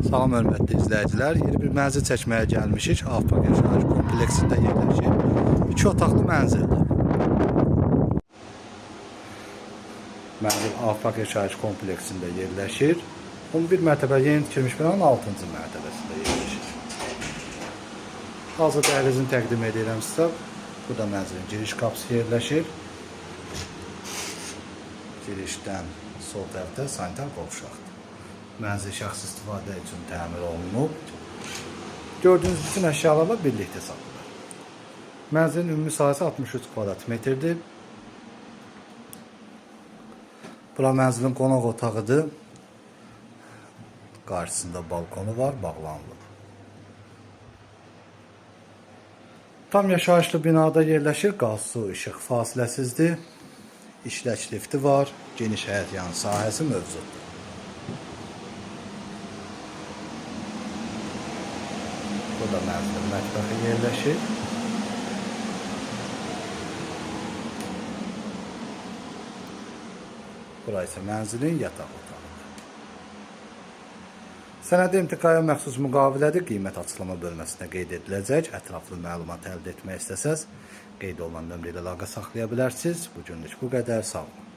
Salam hörmətli izləyicilər. Yeni bir mənzil çəkməyə gəlmişik. Avpak Yaşayış kompleksində yerləşir. 2 otaqlı mənzildir. Mənzil Avpak Yaşayış kompleksində yerləşir. 11 mərtəbə yeni tikilmiş binanın 6-cı mərtəbəsində yerləşir. Hazır dəhlizini təqdim edirəm sizə. Burada mənzilin giriş qapısı yerləşir. Girişdən sol tərəfdə sanitar qovşaqdır. Mənzil şəxsi istifadə üçün təmir olunub. Gördüyünüz bütün əşyalarla birlikdə satılır. Mənzilin ümumi sahəsi 63 kvadrat metrdir. Bura mənzilin qonaq otağıdır. Qarşısında balkonu var, bağlanılıb. Tam yaşayışlı binada yerləşir. Qaz, su, işıq fasiləsizdir. İşlək lifti var. Geniş həyət yanı sahəsi mövcuddur. Burada mənzilin mətbəxi yerləşir. Bura isə mənzilin yataq otağıdır. Sənədi imtikaya məxsus müqavilədir. Qiymət açıqlama bölməsində qeyd ediləcək. Ətraflı məlumat əldə etmək istəsəz, qeyd olunan nömrə ilə əlaqə saxlaya bilərsiniz. Bu günlük bu qədər. Sağ olun.